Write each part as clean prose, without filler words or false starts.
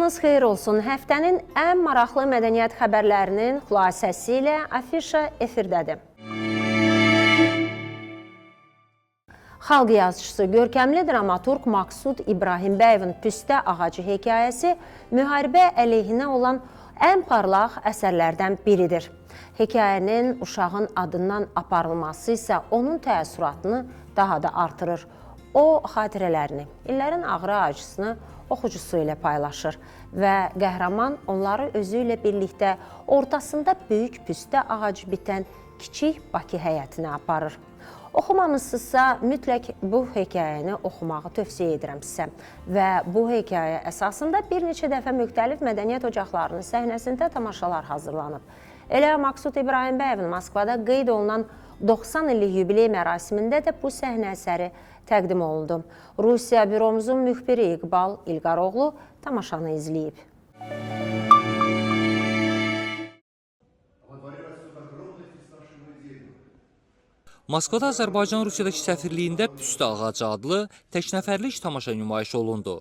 Vaxtınız xeyir olsun. Həftənin ən maraqlı mədəniyyət xəbərlərinin xülasəsi ilə Afişa efirdədir. Xalq yazıçısı, görkəmli dramaturq Maksud İbrahimbəyovun Püstə ağacı hekayəsi müharibə əleyhinə olan ən parlaq əsərlərdən biridir. Hekayənin uşağın adından aparılması isə onun təəssüratını daha da artırır. O xatirələrini, illərin ağrı acısını oxucusu ilə paylaşır və qəhrəman onları özü ilə birlikdə ortasında böyük püstə ağacı bitən kiçik Bakı həyətinə aparır. Oxumamısınızsa mütləq bu hekayəni oxumağı tövsiyə edirəm sizə. Və bu hekayə əsasında bir neçə dəfə müxtəlif mədəniyyət ocaqlarının səhnəsində tamaşalar hazırlanıb. Elə Maksud İbrahimbəyevin Moskvada qeyd olunan 90 illik yubiley mərasimində də bu səhnə əsəri təqdim olundu. Rusiya büromuzun müxbiri İqbal İlqaroğlu tamaşanı izləyib. Moskvada Azərbaycan Rusiyadakı səfirliyində Püstə ağacı adlı təknəfərlik tamaşa nümayiş olundu.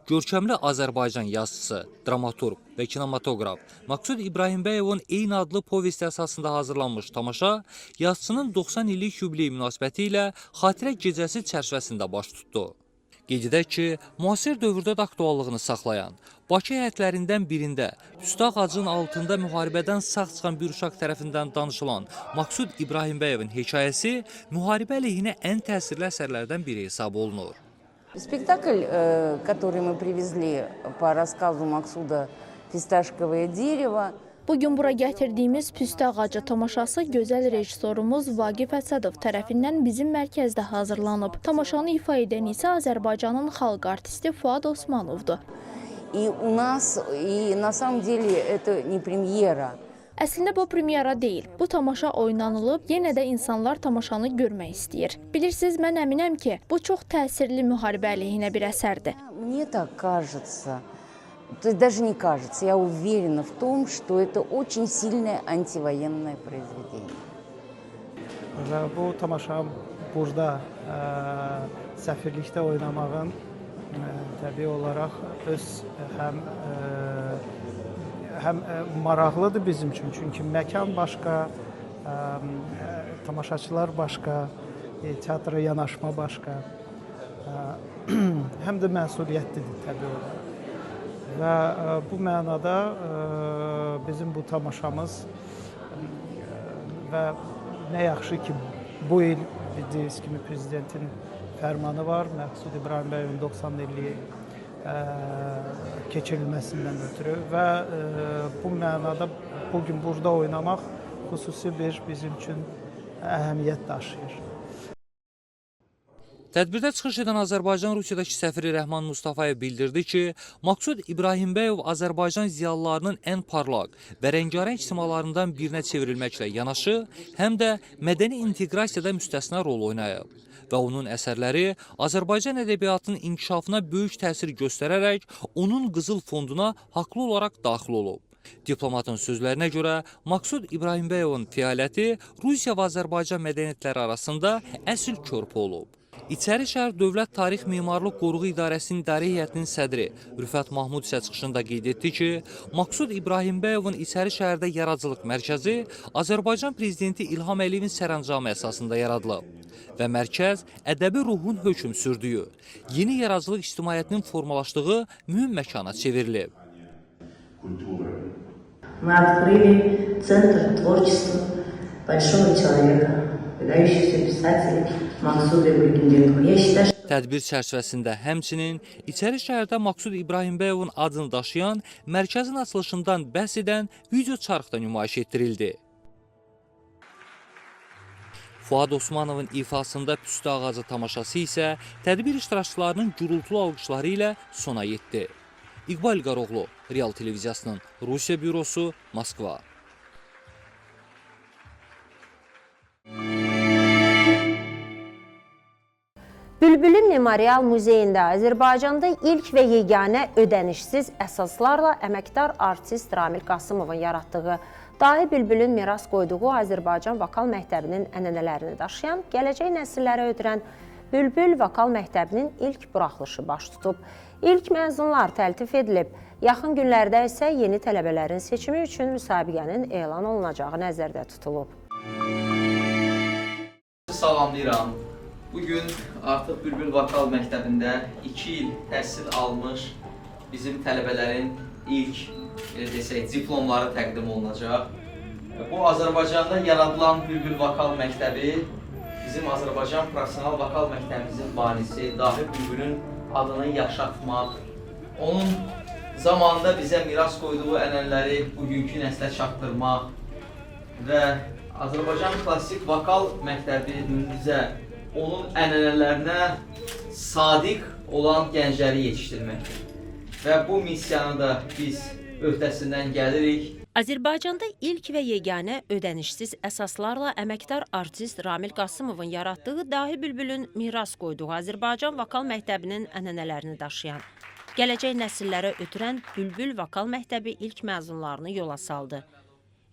Görkəmli Azərbaycan yazıçısı, dramaturq və kinematoqraf Maksud İbrahimbəyovun eyni adlı povesti əsasında hazırlanmış tamaşa yazıçının 90 illik yubileyi münasibəti ilə xatirə gecəsi çərçivəsində baş tutdu. Qeyd edək ki, müasir dövrdə də aktuallığını saxlayan Bakı həyətlərindən birində püstə ağacının altında müharibədən sağ çıxan bir uşaq tərəfindən danışılan Maksud İbrahimbəyovun hekayəsi müharibə əleyhinə ən təsirli əsərlərdən biri hesab olunur. Спектакль, который мы привезли по рассказу Максуда «Фисташковое дерево», Bugün bura gətirdiyimiz Püstə ağacı tamaşası gözəl rejissorumuz Vaqif Əsədov tərəfindən bizim mərkəzdə hazırlanıb. Tamaşanı ifa edən isə Azərbaycanın xalq artisti Fuad Osmanovdur. И у нас, и на самом деле это не премьера. Əslində bu premyera deyil. Bu tamaşa oynanılıb, yenə də insanlar tamaşanı görmək istəyir. Bilirsiniz, mən əminəm ki, bu çox təsirli müharibə əleyhinə bir əsərdir. Мне так кажется, то есть даже не кажется, я уверена в том, что это очень сильное антивоенное произведение. Və bu tamaşa burada səfirlikdə oynamağın təbii olaraq öz həm maraqlıdır bizim üçün, çünki məkan başqa, tamaşaçılar başqa, teatra yanaşma başqa, həm də məsuliyyətlidir təbii olaraq. Və bu mənada bizim bu tamaşamız və nə yaxşı ki, bu il bildiyiniz kimi prezidentin fərmanı var, Məqsud İbrahimbəyovun 90 illiyi keçirilməsindən ötürü və bu mənada bugün burada oynamaq xüsusi bir bizim üçün əhəmiyyət daşıyır. Tədbirdə çıxış edən Azərbaycan Rusiyadakı səfiri Rəhman Mustafayev bildirdi ki, Maksud İbrahimbəyov Azərbaycan ziyalılarının ən parlaq və rəngarəng simalarından birinə çevrilməklə yanaşı, həm də mədəni inteqrasiyada müstəsna rol oynayıb və onun əsərləri Azərbaycan ədəbiyyatının inkişafına böyük təsir göstərərək onun qızıl fonduna haqlı olaraq daxil olub. Diplomatın sözlərinə görə Maksud İbrahimbəyovun fəaliyyəti Rusiya və Azərbaycan mədəniyyətləri arasında əsl körpü olub. İçəri şəhər Dövlət Tarix Memarlıq Qoruğu İdarəsinin İdarə Heyətinin sədri Rüfət Mahmud isə çıxışında qeyd etdi ki, Maksud İbrahimbəyovun İçəri şəhərdə yaradıcılıq mərkəzi Azərbaycan Prezidenti İlham Əliyevin sərəncamı əsasında yaradılıb və mərkəz ədəbi ruhun hökm sürdüyü, yeni yaradıcılıq ictimaiyyətinin formalaşdığı mühüm məkana çevrilib. Мы открыли Центр творчества большого человека, выдающегося писателя Максуда Ибрагимбекова. Я считаю, что Tədbir çərçivəsində həmçinin İçəri şəhərdə Maksud İbrahimbəyovun adını daşıyan mərkəzin açılışından bəhs edən video çarx da nümayiş etdirildi. Fuad Osmanovun ifasında Püstə ağacı tamaşası isə tədbir iştirakçılarının gurultulu alqışları ilə sona yetdi. İqbal İlqaroğlu, Real Televiziyasının Rusiya bürosu, Moskva. Bülbülün Memorial Muzeyində Azərbaycanda ilk və yeganə ödənişsiz əsaslarla əməkdar artist Ramil Qasımovun yaratdığı Dahi Bülbülün miras qoyduğu Azərbaycan Vokal Məktəbinin ənənələrini daşıyan, gələcək nəsillərə ötürən Bülbül Vokal Məktəbinin ilk buraxılışı baş tutub. İlk məzunlar təltif edilib. Yaxın günlərdə isə yeni tələbələrin seçimi üçün müsabiqənin elan olunacağı nəzərdə tutulub. Salamlayıram. Bugün artıq Bülbül Vokal Məktəbində 2 il təhsil almış bizim tələbələrin ilk, belə desək, diplomları təqdim olunacaq. Bu Azərbaycanda yaradılan Bülbül Vokal Məktəbi bizim Azərbaycan Professional Vokal Məktəbimizin banisi Dahi Bülbülün adını yaşatmaq, onun zamanında bizə miras qoyduğu ənənələri bugünkü nəslə çatdırmaq və Azərbaycan Klassik Vokal Məktəbinin bizə onun ənənələrinə sadiq olan gəncləri yetişdirməkdir. Və bu missiyanı da biz öhdəsindən gəlirik. Azərbaycanda ilk və yeganə ödənişsiz əsaslarla əməkdar artist Ramil Qasımovun yaratdığı Dahi Bülbülün miras qoyduğu Azərbaycan Vokal Məktəbinin ənənələrini daşıyan, gələcək nəsillərə ötürən Bülbül Vokal Məktəbi ilk məzunlarını yola saldı.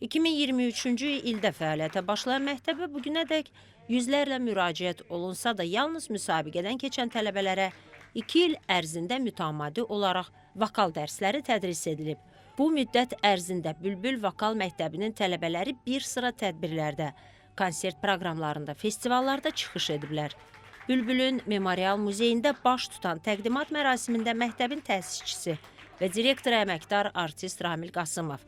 2023-cü ildə fəaliyyətə başlayan məktəbə bugünədək yüzlərlə müraciət olunsa da, yalnız müsabiqədən keçən tələbələrə 2 il ərzində mütəmadi olaraq vokal dərsləri tədris edilib. Bu müddət ərzində Bülbül Vokal Məktəbinin tələbələri bir sıra tədbirlərdə, konsert proqramlarında, festivallarda çıxış ediblər. Bülbülün Memorial Muzeyində baş tutan təqdimat mərasimində məktəbin təsisçisi və direktoru əməkdar artist Ramil Qasımov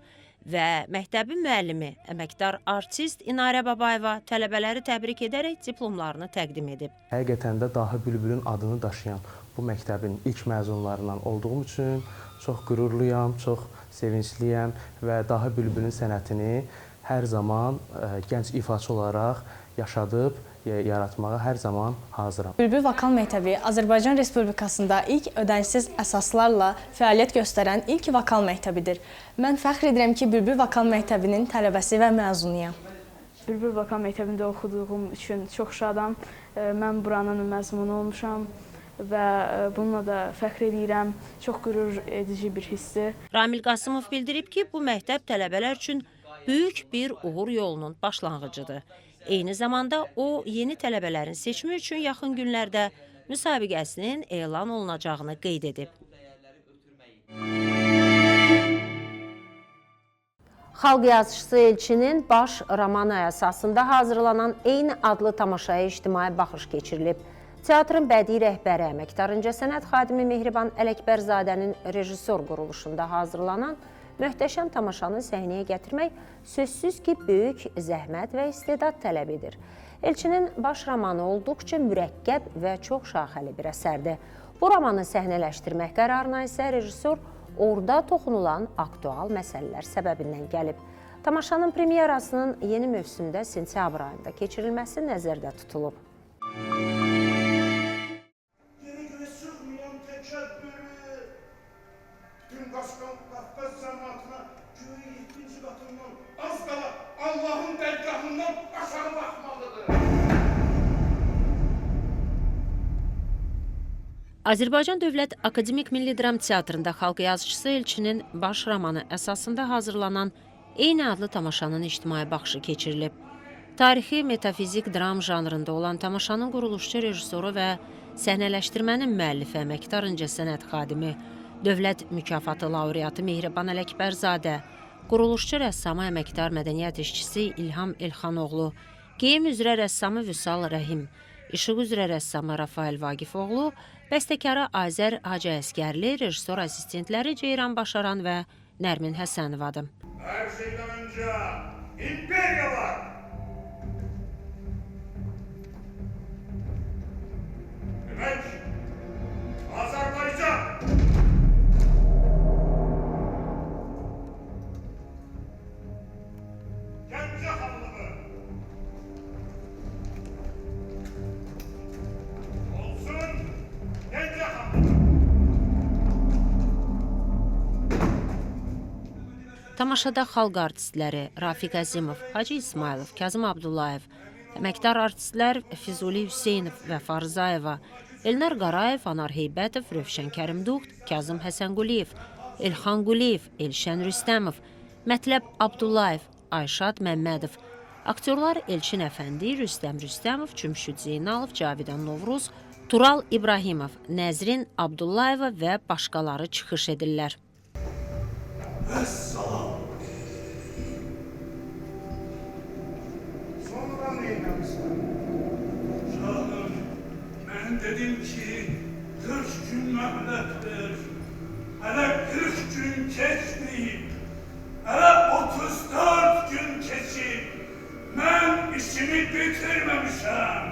və məktəbin müəllimi əməkdar artist İnarə Babayeva tələbələri təbrik edərək diplomlarını təqdim edib. Həqiqətən də Dahi Bülbülün adını daşıyan bu məktəbin ilk məzunlarından olduğum üçün çox qürurluyam, çox sevincliyəm və Dahi Bülbülün sənətini hər zaman gənc ifaçı olaraq yaşadıb yaratmağa hər zaman hazıram. Bülbül Vokal Məktəbi Azərbaycan Respublikasında ilk ödənişsiz əsaslarla fəaliyyət göstərən ilk vokal məktəbidir. Mən fəxr edirəm ki, Bülbül Vokal Məktəbinin tələbəsi və məzunuyam. Bülbül Vokal Məktəbində oxuduğum üçün çox şadam. Mən buranın məzunu olmuşam və bununla da fəxr edirəm. Çox qürur edici bir hissdir. Ramil Qasımov bildirib ki, bu məktəb tələbələr üçün böyük bir uğur yolunun başlanğıcıdır. Eyni zamanda o, yeni tələbələrin seçimi üçün yaxın günlərdə müsabiqəsinin elan olunacağını qeyd edib. Xalq yazıçısı Elçinin baş romanı əsasında hazırlanan eyni adlı tamaşaya ictimai baxış keçirilib. Teatrın bədii rəhbəri, əməkdar incəsənət xadimi Mehriban Ələkbərzadənin rejissor quruluşunda hazırlanan möhtəşəm tamaşanı səhnəyə gətirmək sözsüz ki, böyük zəhmət və istedad tələb edir. Elçinin baş romanı olduqca mürəkkəb və çox şaxəli bir əsərdir. Bu romanı səhnələşdirmək qərarına isə rejissor orada toxunulan aktual məsələlər səbəbindən gəlib. Tamaşanın premyerasının yeni mövsümdə sentyabr ayında keçirilməsi nəzərdə tutulub. Azərbaycan Dövlət Akademik Milli Dram Teatrında xalq yazıçısı Elçinin baş romanı əsasında hazırlanan eyni adlı tamaşanın ictimai baxışı keçirilib. Tarixi metafizik dram janrında olan tamaşanın quruluşçu rejissoru və səhnələşdirmənin müəllifi əməkdar incəsənət xadimi, Dövlət mükafatı laureatı Mehriban Ələkbərzadə, quruluşçu rəssamı əməkdar mədəniyyət işçisi İlham Elxanoğlu, geyim üzrə rəssamı Vüsal Rəhim, işıq üzrə rəssamı Rafael Vaqifoğlu, bəstəkarı Azər Hacı Əsgərli, rejissor asistentləri Ceyran Başaran və Nərmin Həsənovadır. Hər şeydən öncə imperiya var. Demək, Azərbaycan. Gəncə xanlığı. Olsun Gəncə xanlığı. Tamaşada xalq artistləri Rafiq Əzimov, Hacı İsmailov, Kazım Abdullayev, əməkdar artistlər Füzuli Hüseynov və Farzayeva, Elnar Qarayev, Anar Heybətov, Rövşən Kərimduxt, Kazım Həsənquliyev, Elxan Quliyev, Elşən Rüstəmov, Mətləb Abdullayev, Ayşad Məmmədov, aktyorlar Elçin Əfəndi, Rüstəm Rüstəmov, Cümşüd Zeynalov, Cavidan Novruz, Tural İbrahimov, Nəzrin Abdullayeva və başqaları çıxış edirlər. Vəssalam. Sonra nə eləmişsən? Şahım, mən dedim ki, 40 gün möhlət ver. Hələ 40 gün keçməyib. Hələ 34 gün keçib. Mən işimi bitirməmişəm.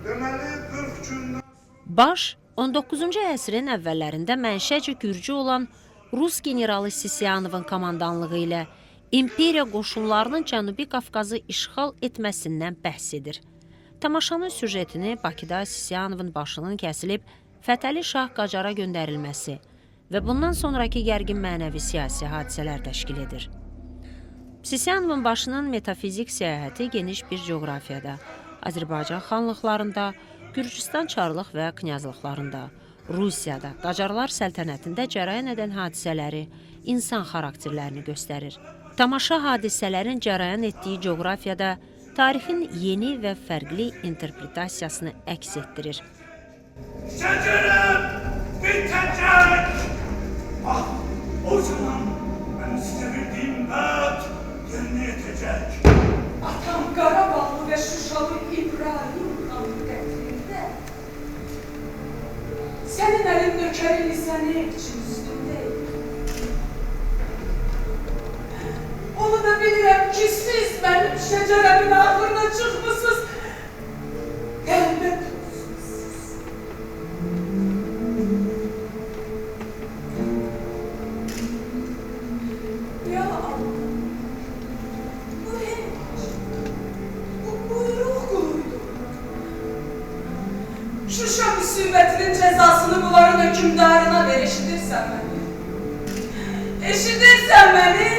Deməli 40 gündən... Baş 19-cu əsrin əvvəllərində mənşəcə gürcü olan Rus generalı Sisiyanovun komandanlığı ilə imperiya qoşunlarının Cənubi Qafqazı işğal etməsindən bəhs edir. Tamaşanın süjetini Bakıda Sisiyanovun başının kəsilib Fətəli Şah Qacara göndərilməsi və bundan sonraki gərgin mənəvi siyasi hadisələr təşkil edir. Sisiyanovun başının metafizik səyahəti geniş bir coğrafiyada, Azərbaycan xanlıqlarında, Gürcüstan çarlıq və knyazlıqlarında, Rusiyada, Qacarlar səltənətində cərəyan edən hadisələri, insan xarakterlərini göstərir. Tamaşa hadisələrin cərəyan etdiyi coğrafiyada tarixin yeni və fərqli interpretasiyasını əks etdirir. Şəcərəm bitəcək! Ah, o zaman mən sizə verdiyim vəd yerinə yetəcək. Atam Qarabağlı və Şuşalı İbrahim xanın qətlində sənin əlin nökəri Lisaneviçin üstündəydi. Onu da bilirəm ki, siz mənim şəcərəmin axırına çıxmısınız. Lənət olsun siz. Ya Allah, bu heç, bu buyruq quluydu. Şuşa müsibətinin cəzasını bunların hökümdarına ver, eşidirsən məni? Eşidirsən məni?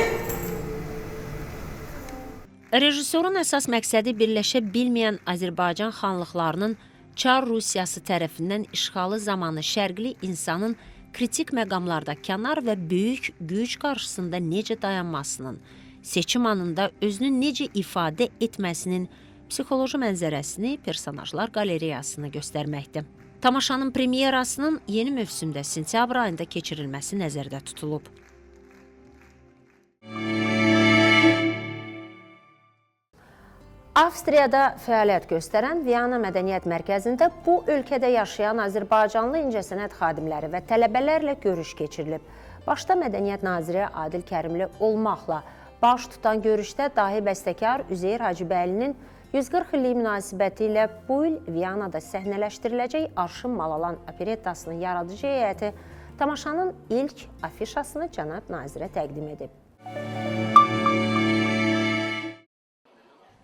Rejissorun əsas məqsədi birləşə bilməyən Azərbaycan xanlıqlarının Çar Rusiyası tərəfindən işğalı zamanı şərqli insanın kritik məqamlarda kənar və böyük güc qarşısında necə dayanmasının, seçim anında özünü necə ifadə etməsinin psixoloji mənzərəsini, personajlar qalereyasını göstərməkdir. Tamaşanın premyerasının yeni mövsümdə sentyabr ayında keçirilməsi nəzərdə tutulub. Avstriyada fəaliyyət göstərən Viyana Mədəniyyət Mərkəzində bu ölkədə yaşayan Azərbaycanlı incəsənət xadimləri və tələbələrlə görüş keçirilib. Başda Mədəniyyət Naziri Adil Kərimli olmaqla baş tutan görüşdə dahi bəstəkar Üzeyir Hacıbəylinin 140 illik münasibəti ilə bu il Viyanada səhnələşdiriləcək Arşın Malalan operettasının yaradıcı heyəti tamaşanın ilk afişasını cənab nazirə təqdim edib.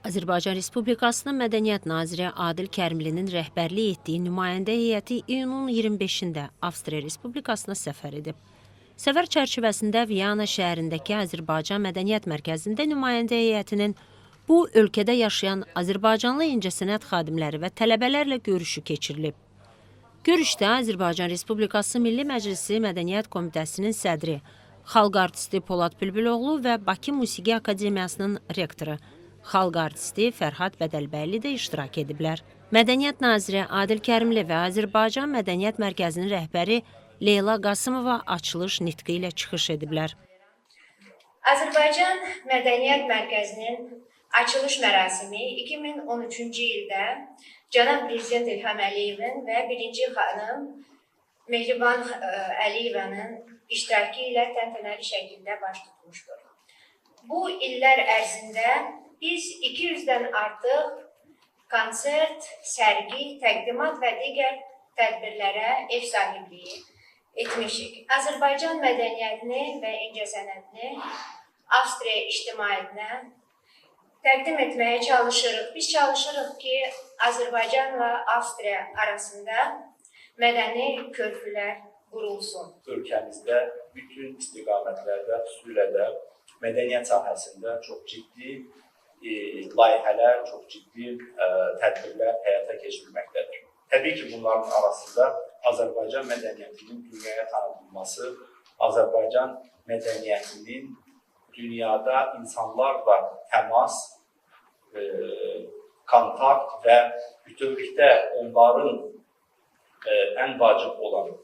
Azərbaycan Respublikasının Mədəniyyət Naziri Adil Kərimlinin rəhbərlik etdiyi nümayəndə heyəti iyunun 25-də Avstriya Respublikasına səfər edib. Səfər çərçivəsində Viyana şəhərindəki Azərbaycan Mədəniyyət Mərkəzində nümayəndə heyətinin bu ölkədə yaşayan Azərbaycanlı incəsənət xadimləri və tələbələrlə görüşü keçirilib. Görüşdə Azərbaycan Respublikası Milli Məclisi Mədəniyyət Komitəsinin sədri, xalq artisti Polad Bülbüloğlu və Bakı Musiqi Akademiyasının rektoru, xalq artisti Fərhad Bədəlbəyli də iştirak ediblər. Mədəniyyət Naziri Adil Kərimli və Azərbaycan Mədəniyyət Mərkəzinin rəhbəri Leyla Qasımova açılış nitqi ilə çıxış ediblər. Azərbaycan Mədəniyyət Mərkəzinin açılış mərasimi 2013-cü ildə cənab Prezident İlham Əliyevin və birinci xanım Mehriban Əliyevanın iştirakı ilə təntənəli şəkildə baş tutmuşdur. Bu illər ərzində biz 200-dən artıq konsert, sərgi, təqdimat və digər tədbirlərə ev sahibliyi etmişik. Azərbaycan mədəniyyətini və incəsənətini Avstriya ictimaiyyətinə təqdim etməyə çalışırıq. Biz çalışırıq ki, Azərbaycanla Avstriya arasında mədəni körpülər qurulsun. Ölkəmizdə bütün istiqamətlərdə, xüsusilə də mədəniyyət sahəsində çox ciddi layihələr, çox ciddi tədbirlər həyata keçirilməkdədir. Təbii ki, bunların arasında Azərbaycan mədəniyyətinin dünyaya tanıdılması, Azərbaycan mədəniyyətinin dünyada insanlarla təmas, kontakt və bütövlükdə onların ən vacib olan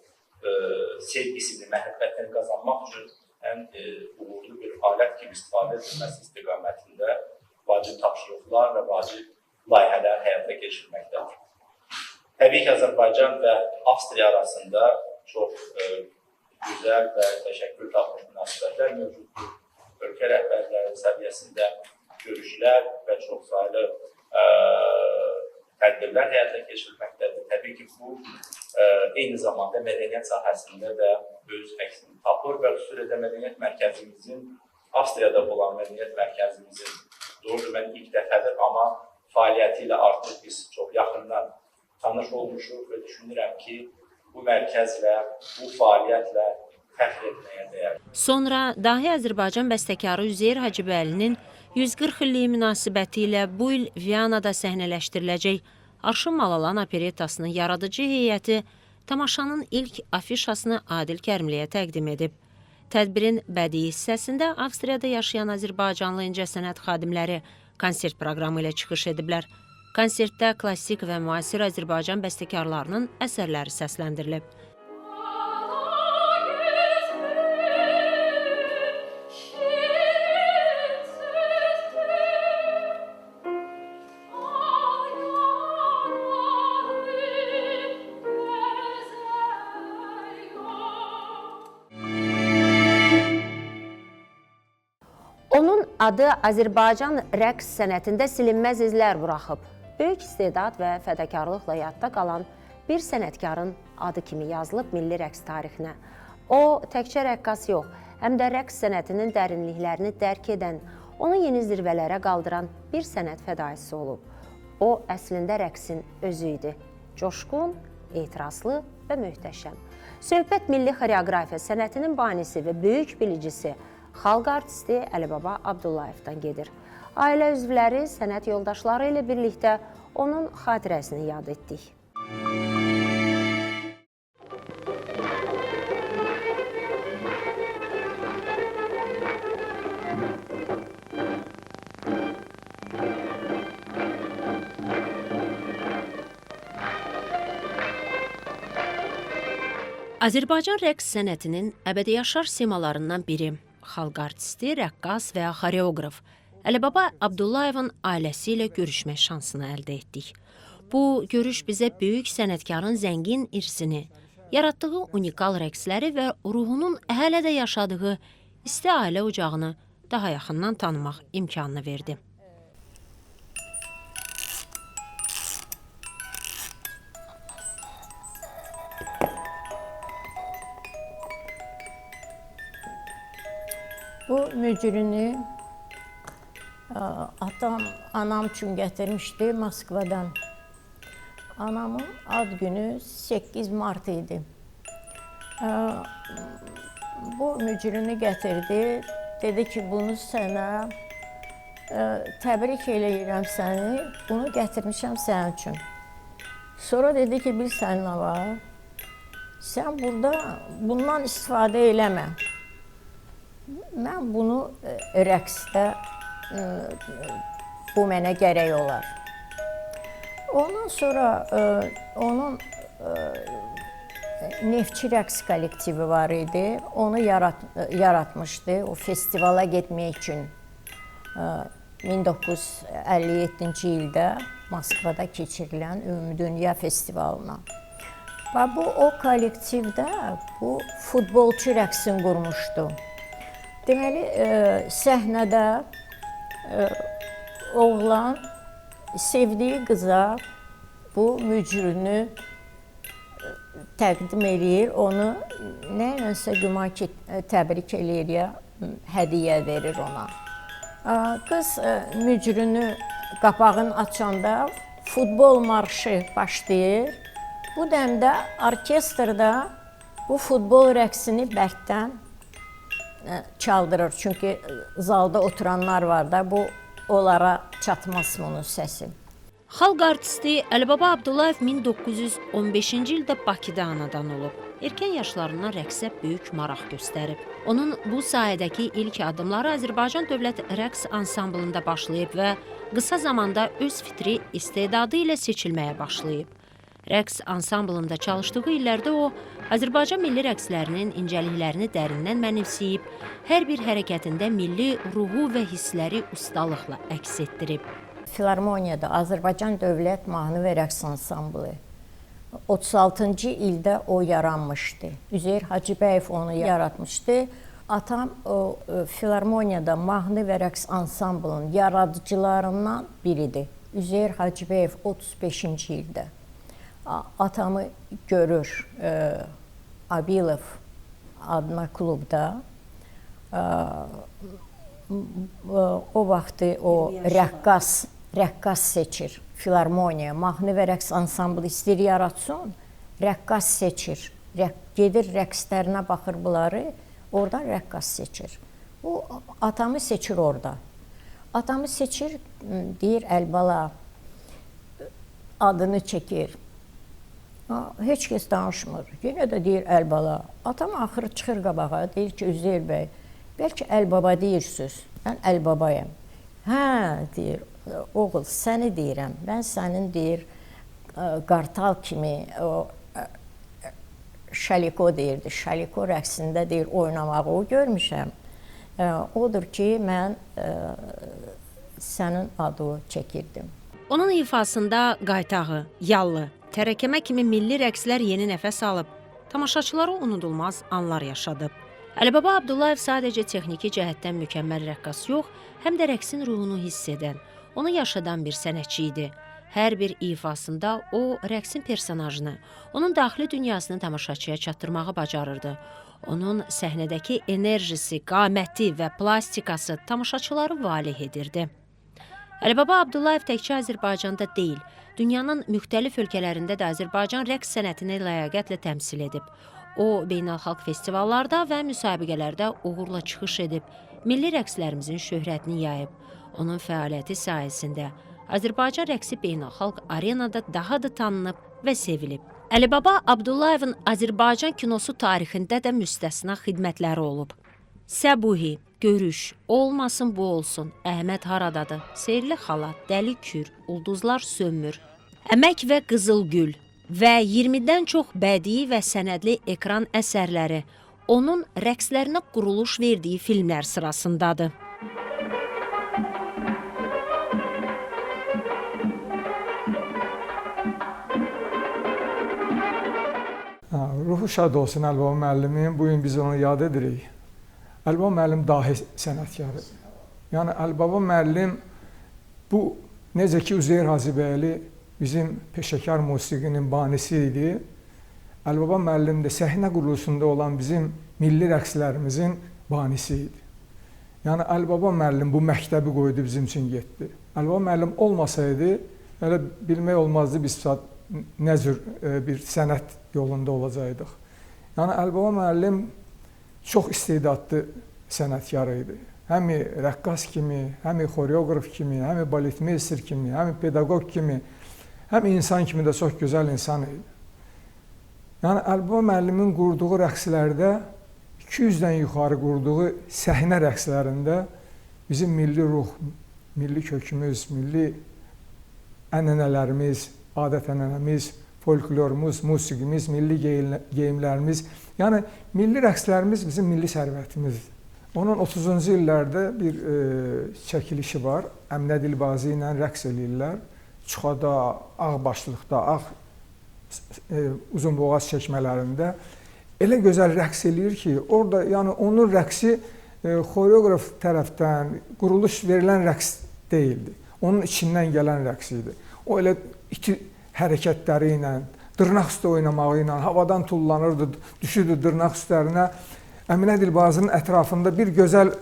sevgisini, məhəbbətini qazanmaq üçün ən uğurlu bir alət kimi istifadə edilməsi istiqamətində vacib tapşırıqlar və vacib layihələr həyata keçirilməkdədir. Təbii ki, Azərbaycan və Avstriya arasında çox gözəl və təşəkkür tapmış münasibətlər mövcuddur. Ölkə rəhbərləri səviyyəsində görüşlər və çoxsaylı tədbirlər həyata keçirilməkdədir. Təbii ki, bu eyni zamanda mədəniyyət sahəsində də öz əksini tapır və xüsusilə də mədəniyyət mərkəzimizin, Avstriyada olan mədəniyyət mərkəzimizin, doğrudur, mən ilk dəfədir, amma fəaliyyəti ilə artıq biz çox yaxından tanış olmuşuq və düşünürəm ki, bu mərkəzlə, bu fəaliyyətlə fəxr etməyə dəyər. Sonra dahi Azərbaycan bəstəkarı Üzeyir Hacıbəylinin 140 illiyi münasibəti ilə bu il Viyanada səhnələşdiriləcək Arşın Malalan operettasının yaradıcı heyəti tamaşanın ilk afişasını Adil Kərimliyə təqdim edib. Tədbirin bədii hissəsində Avstriyada yaşayan Azərbaycanlı incəsənət xadimləri konsert proqramı ilə çıxış ediblər. Konsertdə klassik və müasir Azərbaycan bəstəkarlarının əsərləri səsləndirilib. Onun adı Azərbaycan rəqs sənətində silinməz izlər buraxıb. Böyük istedad və fədakarlıqla yadda qalan bir sənətkarın adı kimi yazılıb milli rəqs tarixinə. O, təkcə rəqqas yox, həm də rəqs sənətinin dərinliklərini dərk edən, onu yeni zirvələrə qaldıran bir sənət fədaisi olub. O, əslində rəqsin özü idi. Coşqun, etirazlı və möhtəşəm. Söhbət milli xoreoqrafiya sənətinin banisi və böyük bilicisi xalq artisti Əlibaba Abdullayevdan gedir. Ailə üzvləri, sənət yoldaşları ilə birlikdə onun xatirəsini yad etdik. Azərbaycan rəqs sənətinin əbədi yaşar simalarından biri, xalq artisti, rəqqas və xoreoqraf Əlibaba Abdullayevin ailəsi ilə görüşmək şansını əldə etdik. Bu görüş bizə böyük sənətkarın zəngin irsini, yaratdığı unikal rəqsləri və ruhunun hələ də yaşadığı isti ailə ocağını daha yaxından tanımaq imkanını verdi. Bu mücrünü atam, anam üçün gətirmişdi Moskvadan. Anamın ad günü 8 mart idi. Bu mücrünü gətirdi. Dedi ki, bunu sənə təbrik eləyirəm səni, bunu gətirmişəm sənin üçün. Sonra dedi ki, bilirsən nə var? Sən burada bundan istifadə eləmə. Mən bunu rəqsdə, bu mənə gərək olar. Ondan sonra onun Neftçi rəqs kollektivi var idi. Onu yaratmışdı o festivala getmək üçün. 1957-ci ildə Moskvada keçirilən Ümumdünya festivalına. Və bu o kollektivdə bu futbolçu rəqsini qurmuşdu. Deməli, səhnədə oğlan sevdiyi qıza bu mücrünü təqdim eləyir, onu nəyləsə güman ki, təbrik eləyir ya, hədiyyə verir ona. Qız mücrünü qapağını açanda futbol marşı başlayır. Bu dəmdə orkestrda bu futbol rəqsini bərkdən çaldırır. Çünki zalda oturanlar var da, bu onlara çatmaz bunun səsi. Xalq artisti Əlibaba Abdullayev 1915-ci ildə Bakıda anadan olub. Erkən yaşlarından rəqsə böyük maraq göstərib. Onun bu sahədəki ilk addımları Azərbaycan Dövlət Rəqs Ansamblında başlayıb və qısa zamanda öz fitri istedadı ilə seçilməyə başlayıb. Rəqs ansamblında çalışdığı illərdə o, Azərbaycan milli rəqslərinin incəliklərini dərindən mənimsəyib, hər bir hərəkətində milli ruhu və hissləri ustalıqla əks etdirib. Filarmoniyada Azərbaycan Dövlət Mahnı və Rəqs Ansamblı 36-cı ildə o yaranmışdı. Üzeyir Hacıbəyev onu yaratmışdı. Atam o filarmoniyada mahnı və rəqs ansamblının yaradıcılarından biridir. Üzeyir Hacıbəyev 35-ci ildə atamı görür Abilov adına klubda. O vaxtı o rəqqas seçir. Filarmoniya, mahnı və rəqs ansamblı istəyir yaratsın, rəqqas seçir. Gedir rəqslərinə baxır bunları, oradan rəqqas seçir. O atamı seçir orada. Atamı seçir, deyir Əlibala, adını çəkir. Heç kəs danışmır. Yenə də deyir Əlibala. Atam axırı çıxır qabağa, deyir ki, Üzeyir bəy, bəlkə Əlibaba deyirsiniz. Mən Əlibabayam. Hə, deyir, oğul, səni deyirəm. Mən sənin, deyir, qartal kimi o şaliko deyirdi. Şaliko rəqsində, deyir, oynamağı o görmüşəm. Odur ki, mən sənin adını çəkirdim. Onun ifasında qaytağı, yallı, tərəkəmə kimi milli rəqslər yeni nəfəs alıb, tamaşaçılara unudulmaz anlar yaşadıb. Əlibaba Abdullayev sadəcə texniki cəhətdən mükəmməl rəqqas yox, həm də rəqsin ruhunu hiss edən, onu yaşadan bir sənətçi idi. Hər bir ifasında o, rəqsin personajını, onun daxili dünyasını tamaşaçıya çatdırmağı bacarırdı. Onun səhnədəki enerjisi, qaməti və plastikası tamaşaçıları valeh edirdi. Əlibaba Abdullayev təkcə Azərbaycanda deyil, dünyanın müxtəlif ölkələrində də Azərbaycan rəqs sənətini ləyaqətlə təmsil edib. O, beynəlxalq festivallarda və müsabiqələrdə uğurla çıxış edib, milli rəqslərimizin şöhrətini yayıb. Onun fəaliyyəti sayəsində Azərbaycan rəqsi beynəlxalq arenada daha da tanınıb və sevilib. Əlibaba Abdullayevin Azərbaycan kinosu tarixində də müstəsna xidmətləri olub. Səbuhi, Görüş, Olmasın bu olsun, Əhməd haradadır, Seyirli xala, Dəli Kür, Ulduzlar sönmür, Əmək və Qızıl Gül və 20-dən çox bədii və sənədli ekran əsərləri onun rəqslərinə quruluş verdiyi filmlər sırasındadır. Ruhu şad olsun Əlibaba müəllimin. Bugün biz onu yad edirik. Əlibaba müəllim dahi sənətkarı. Yəni Əlibaba müəllim bu necə ki Üzeyir Hacıbəyli bizim peşəkar musiqinin banisi idi. Əlibaba müəllim də səhnə quruluşunda olan bizim milli rəqslərimizin banisi idi. Yəni Əlibaba müəllim bu məktəbi qoydu bizim üçün getdi. Əlibaba müəllim olmasaydı elə bilmək olmazdı biz nə cür bir sənət yolunda olacaqdıq. Yəni Əlibaba müəllim çox istedadlı sənətkar idi. Həm rəqqas kimi, həm xoreoqraf kimi, həm baletmeyster kimi, həm pedaqoq kimi, həm insan kimi də çox gözəl insan idi. Yəni Əlibaba müəllimin qurduğu rəqslərdə 200-dən yuxarı qurduğu səhnə rəqslərində bizim milli ruh, milli kökümüz, milli ənənələrimiz, adət-ənənəmiz, folklorumuz, musiqimiz, milli geyimlərimiz, yəni milli rəqslərimiz bizim milli sərvətimizdir. Onun 30-cu illərdə bir çəkilişi var. Əminə Dilbazi ilə rəqs eləyirlər. Çuxada, ağ başlıqda, ağ uzunboğaz çəkmələrində elə gözəl rəqs eləyir ki, orada yəni onun rəqsi xoreoqraf tərəfdən quruluş verilən rəqs deyildi. Onun içindən gələn rəqs idi. O elə iti hərəkətləri ilə, dırnaq üstə oynamağı ilə havadan tullanırdı, düşürdü dırnaq üstlərinə. Əminə Dilbazının ətrafında bir gözəl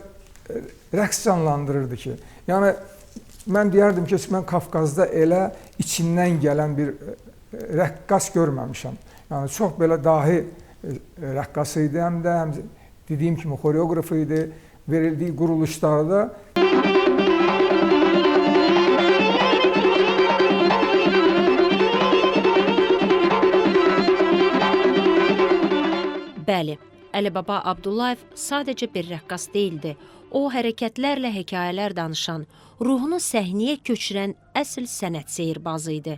rəqs canlandırırdı ki, yəni mən deyərdim ki, mən Qafqazda elə içindən gələn bir rəqqas görməmişəm. Yəni çox belə dahi rəqqas idi, həm də həm dediyim kimi xoreoqraf idi, verildiyi quruluşlarda. Bəli, Əlibaba Əlibaba Abdullayev sadəcə bir rəqqas deyildi. O, hərəkətlərlə hekayələr danışan, ruhunu səhnəyə köçürən əsl sənət sehirbazı idi.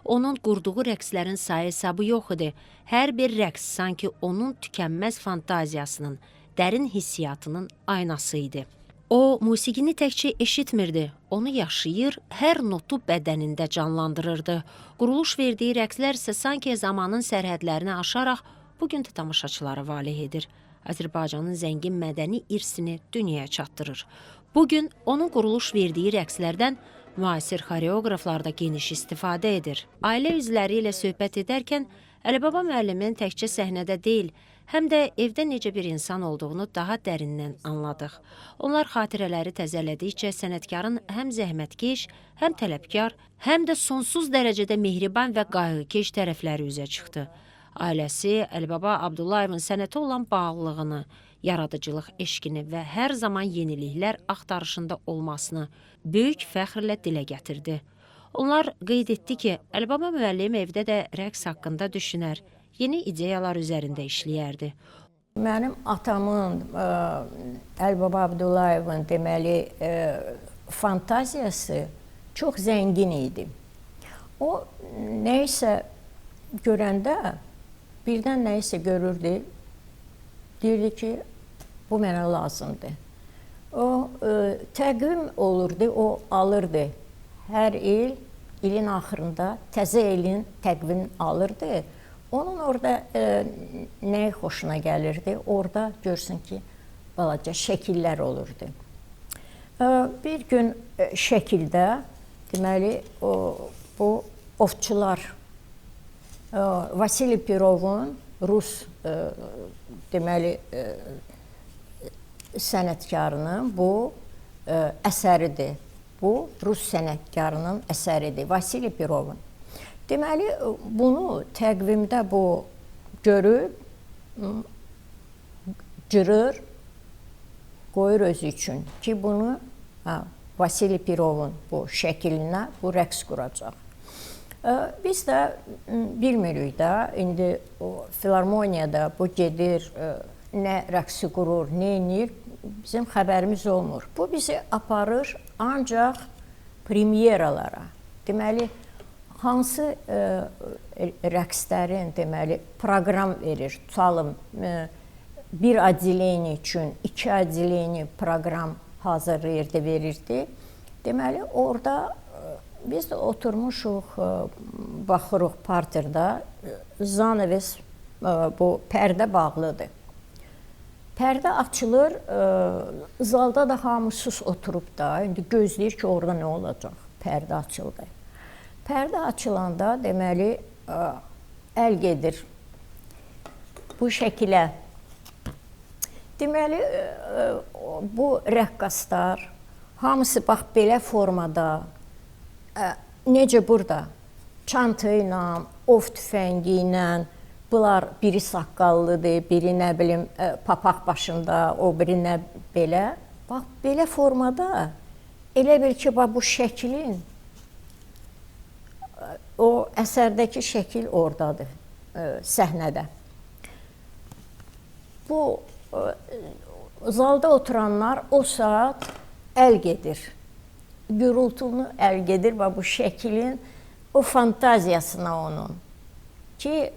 Onun qurduğu rəqslərin sayı hesabı yox idi. Hər bir rəqs sanki onun tükənməz fantaziyasının, dərin hissiyatının aynası idi. O, musiqini təkcə eşitmirdi, onu yaşayır, hər notu bədənində canlandırırdı. Quruluş verdiyi rəqslər isə sanki zamanın sərhədlərini aşaraq bu gün də tamaşaçıları valeh edir. Azərbaycanın zəngin mədəni irsini dünyaya çatdırır. Bugün onun quruluş verdiyi rəqslərdən müasir xoreoqraflar da geniş istifadə edir. Ailə üzvləri ilə söhbət edərkən Əlibaba müəllimin təkcə səhnədə deyil, həm də evdə necə bir insan olduğunu daha dərindən anladıq. Onlar xatirələri təzələdikcə sənətkarın həm zəhmətkeş, həm tələbkar, həm də sonsuz dərəcədə mehriban və qayğıkeş tərəfləri üzə çıxdı. Ailəsi Əlibaba Abdullayevin sənətə olan bağlılığını, yaradıcılıq eşqini və hər zaman yeniliklər axtarışında olmasını böyük fəxrlə dilə gətirdi. Onlar qeyd etdi ki, Əlibaba müəllim evdə də rəqs haqqında düşünər, yeni ideyalar üzərində işləyərdi. Mənim atamın, Əlibaba Abdullayevin deməli fantaziyası çox zəngin idi. O nəyisə görəndə, birdən nəyisə görürdü, deyirdi ki, bu mənə lazımdır. O təqvim olurdu, o alırdı. Hər il, ilin axırında təzə ilin təqvim alırdı. Onun orada nəyi xoşuna gəlirdi? Orada görsün ki, balaca şəkillər olurdu. Bir gün şəkildə, deməli, bu ovçular, Vasili Pirovun Rus, deməli, sənətkarının bu əsəridir. Bu, Rus sənətkarının əsəridir, Vasili Pirovun. Deməli, bunu təqvimdə bu görüb, cırır, qoyur özü üçün ki, bunu Vasili Pirovun bu şəklinə bu rəqs quracaq. Biz də bilmirik də, indi o filarmoniyada bu gedir, nə rəqsi qurur, nə eləyir, bizim xəbərimiz olmur. Bu bizi aparır ancaq premyeralara. Deməli, hansı rəqslərin, deməli, proqram verir, tutalım, bir adeleni üçün, iki adeleni proqram hazırlayırdı, verirdi. Deməli, orada biz də oturmuşuq, baxırıq parterda, zanaves, bu pərdə bağlıdır. Pərdə açılır, zalda da hamı sus oturub da, indi gözləyir ki, orada nə olacaq, pərdə açıldı. Pərdə açılanda, deməli, əl gedir bu şəkilə. Deməli, bu rəqqaslar, hamısı bax belə formada, necə burada, çanta ilə, ov tüfəngi ilə, bunlar biri saqqallıdır, biri nə bilim papaq başında, o biri nə belə. Bax, belə formada, elə bil ki, bax, bu şəklin, o əsərdəki şəkil oradadır, səhnədə. Bu, zalda oturanlar o saat əl gedir. Gürültünü əl gedir və bu şəklin o fantaziyasına onun ki,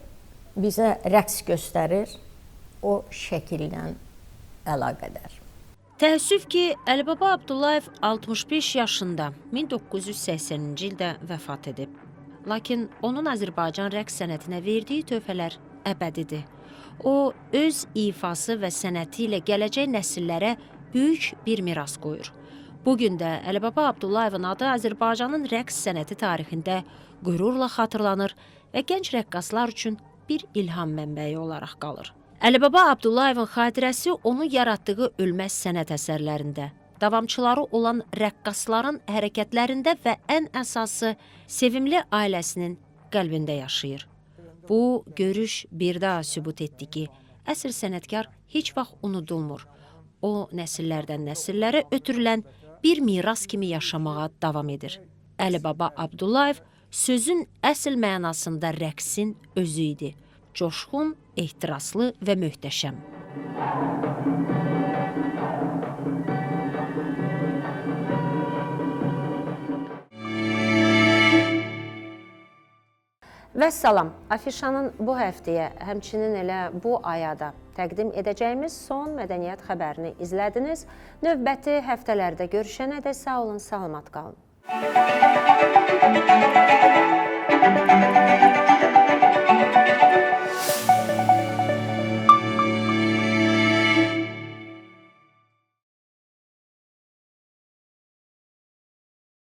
bizə rəqs göstərir, o şəkillə əlaqədar. Təəssüf ki, Əlibaba Abdullayev 65 yaşında 1980-ci ildə vəfat edib. Lakin onun Azərbaycan rəqs sənətinə verdiyi töhfələr əbədidir. O, öz ifası və sənəti ilə gələcək nəsillərə böyük bir miras qoyur. Bugün də Əlibaba Abdullayevin adı Azərbaycanın rəqs sənəti tarixində qürurla xatırlanır və gənc rəqqaslar üçün bir ilham mənbəyi olaraq qalır. Əlibaba Abdullayevin xatirəsi onun yaratdığı ölməz sənət əsərlərində, davamçıları olan rəqqasların hərəkətlərində və ən əsası sevimli ailəsinin qəlbində yaşayır. Bu görüş bir daha sübut etdi ki, əsl sənətkar heç vaxt unudulmur. O, nəsillərdən nəsillərə ötürülən bir miras kimi yaşamağa davam edir. Əlibaba Abdullayev sözün əsl mənasında rəqsin özü idi. Coşğun, ehtiraslı və möhtəşəm. Vəssalam, Afişanın bu həftəyə, həmçinin elə bu aya da təqdim edəcəyimiz son mədəniyyət xəbərini izlədiniz. Növbəti həftələrdə görüşənədək sağ olun, salamat qalın.